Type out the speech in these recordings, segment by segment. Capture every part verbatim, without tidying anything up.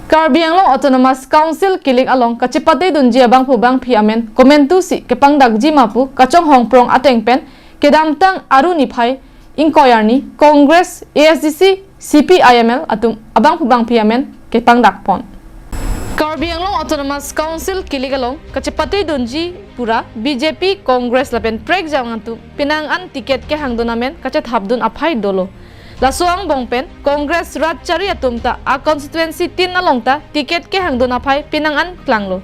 Karbi Anglong Autonomous Council kilik along kachepate dunji abangphu bangphi amen komantusi kepangdakji ma pu kachonghong prong ateng pen kedamtang Aru niphai ingkoi arni Congress, A S D C, C P I M L atum abangphu bangphi amen kepangdak pon. Karbi Anglong Autonomous Council kilik along kachepate dunji pura B J P, Congress lapen prekjang atum penang an ticket kehangdun amen kachethapdun aphai dolo. Laso angbong pen Congress rat chari atum ta a constituency tin along ta ticket kehangdun aphai penang an klanglo.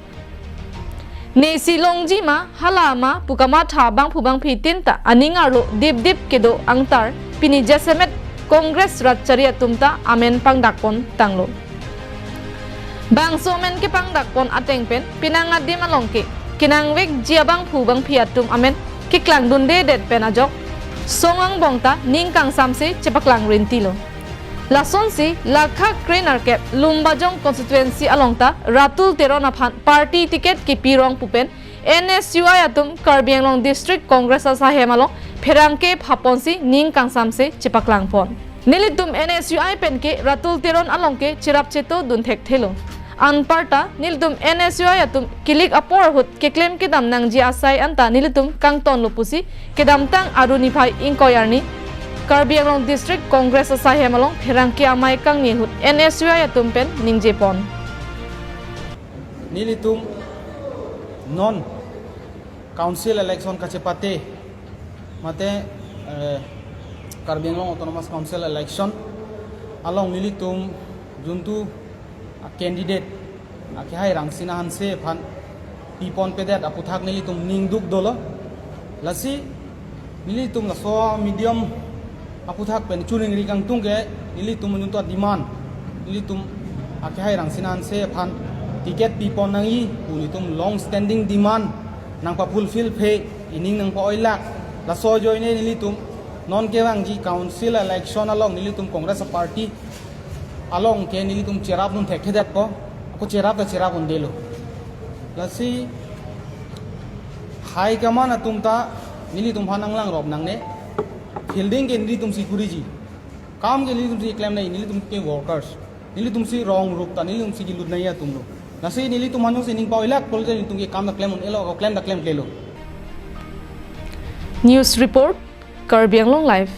Nesi longji ma hala ma pu kamatha abangphu bangphi tin ta aning arlo dipdip kedo angtar pini jasemet Congress rat chari atum ta amen pangdak pon tanglo. Bangso amen kepangdak pon ateng pen penang adim along ke kenangvekji abangphu bangphi atum amen keklangdunde det pen ajok song angbong ta ning kangsamse chepaklang rintilo. Lasonsi lakha kre-nerkep Lumbajong constituency along ta Ratul Teron aphan party ticket kipi rong pu pen N S U I atum Karbi Anglong District Congress asahem along pherangke phap ponsi ning kangsamse chepaklang pon. Nelitum N S U I pen ke Ratul Teron along ke cherap cheto dun thekthelo. Anparta nelitum N S U I atum kilik apor ahut keklem kedam nangji asai anta nelitum kangtonlo pusi kedamtang Aru niphai ingkoi arni Karbi Anglong District Congress asahem along pherangke amei kangni ahut N S U I atum pen ningje pon. Nelitum non council election kachepate mate, eh, Karbi Anglong Autonomous Council election along nelitum juntu a candidate akehai Rangsina Hanse aphan pi ponpedet aputhak nelitum ningduk dolo. Lasi nelitum laso medium aputhak pen chuningri kangtung ke nelitum juntu demand, nelitum akehai Rangsina Hanse aphan ticket pi pon nangji pu nelitum long standing demand nangpa fulfill phe, ining nangpa-oilak. Laso ajoine nelitum non kevangji council election along nelitum Congress party along ke nelitum cherap dun thekthedetpo, ako cherap ta cherap undelo. Lasi high command atum ta nelitum aphan nanglangrop nangne. Fielding ke nelitumsi kuriji, kam ke nelitumsi klem nai, nelitum ke workers, nelitumsi rong rup ta nelitumsi kelut nai atumlo. Lasi nelitum aphan jongsi ning pa-oilak pulote nelitum ke kam ta klem un-elo, ako klem ta klemklelo. News report, Karbi Anglong Live.